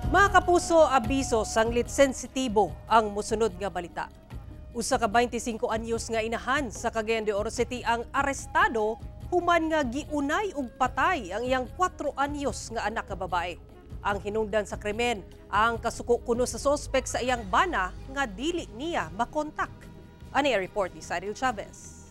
Mga kapuso, abiso, sanglit sensitibo ang musunod nga balita. Usa ka 25 anyos nga inahan sa Cagayan de Oro City ang arestado human nga giunay og patay ang iyang 4 anyos nga anak nga babae. Ang hinungdan sa krimen, ang kasuko kuno sa sospek sa iyang bana nga dili niya makontak. Ani ang report ni Cyril Chavez.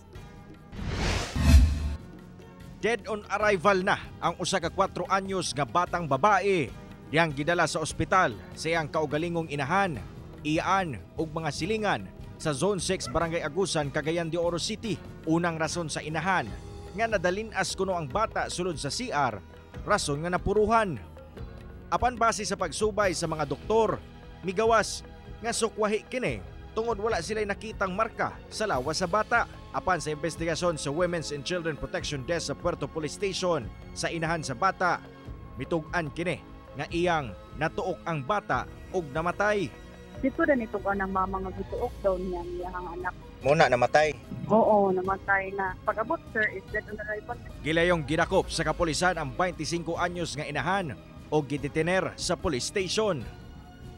Dead on arrival na ang usa ka 4 anyos nga batang babae diyang gidala sa ospital sa iyang kaugalingong inahan, iyaan ug mga silingan sa Zone 6, Barangay Agusan, Cagayan de Oro City. Unang rason sa inahan nga nadalin-as kuno ang bata sulod sa CR, rason nga napuruhan. Apan base sa pagsubay sa mga doktor, migawas nga sukwahi kini tungod wala sila'y nakitang marka sa lawas sa bata. Apan sa investigasyon sa Women's and Children Protection Desk sa Puerto Police Station sa inahan sa bata, mitug-an kini nga iyang natuok ang bata ug namatay. Dito na nito ko ng mama nga gituok daw niya ang iyang anak. Muna namatay. Oo, namatay na. Pag-abot, sir, is dead on arrival. Gilayong gidakop sa kapulisan ang 25 anyos nga inahan o gidetiner sa police station.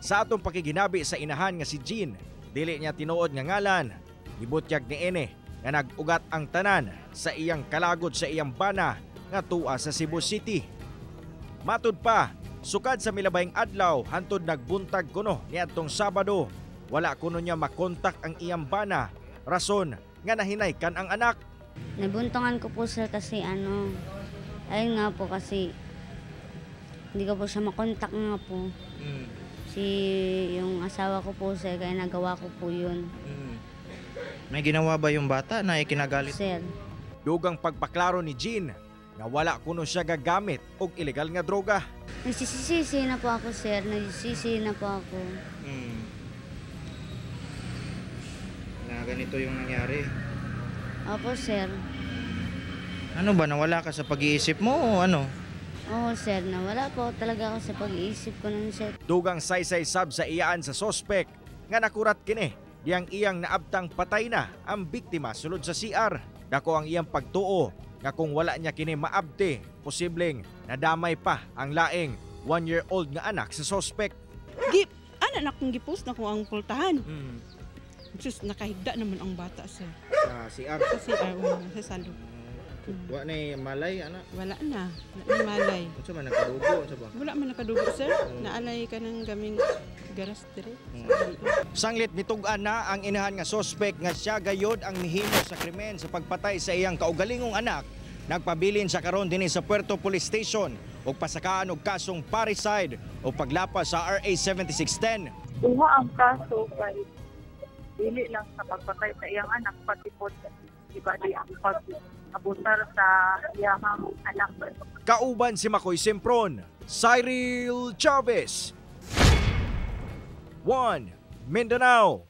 Sa atong pakiginabi sa inahan nga si Jean, dili niya tinuod nga ngalan, gibutyag ni ini nga nag-ugat ang tanan sa iyang kalagod sa iyang bana nga tua sa Cebu City. Matud pa, sukad sa milabayng adlaw hantod nagbuntag kuno niadtong Sabado, wala kuno niya makontak ang iyang bana, rason nga nahinaykan ang anak. Nabuntungan ko po, sir, kasi ano, ayun nga po, kasi hindi ko po siya makontak nga po. Si yung asawa ko po, sir, kaya nagawa ko po yun. May ginawa ba yung bata na ikinagalit? Sir. Dugang pagpaklaro ni Jean nga wala kuno siya gagamit og ilegal nga droga. Nagsisisi na po ako, sir. Nagsisisi na po ako. Na ganito yung nangyari. Opo, sir. Ano ba, nawala ka sa pag-iisip mo o ano? Oo, sir. Nawala po talaga ako sa pag-iisip ko nun, sir. Dugang saysay sab sa iyaan sa sospek nga nakurat kini diyang iyang naabtang patay na ang biktima sulod sa CR. Dako ang iyang pagtuo nga kung wala niya kini maabti, posibleng nadamay pa ang laing 1-year-old nga anak sa sospek. Gi, ana na kong gipost na ko ang pultahan. Sus, nakahigda naman ang bata, sir. Sa CR. Sa CR, oo, sa salon. Wa na malay, ana. Wala na. Wala na malay. Unsa man nakadugo, unsa ba? Wala man nakadugo, sir. Naalay ka ng gaming garas dire. Sanglit mitug-an na ang inahan nga sospek nga siya gayod ang mihimo sa krimen sa pagpatay sa iyang kaugalingong anak. Nagpabilin siya karon dinhi sa Puerto Police Station ug pasakaan og kasong parricide o paglapas sa RA 7610. Duha ang kaso kay dili lang sa pagpatay sa iyang anak, pati po iba di ang pag-abusar sa iyang anak. Kauban si Makoy Sempron, Cyril Chavez. 1 Mindanao.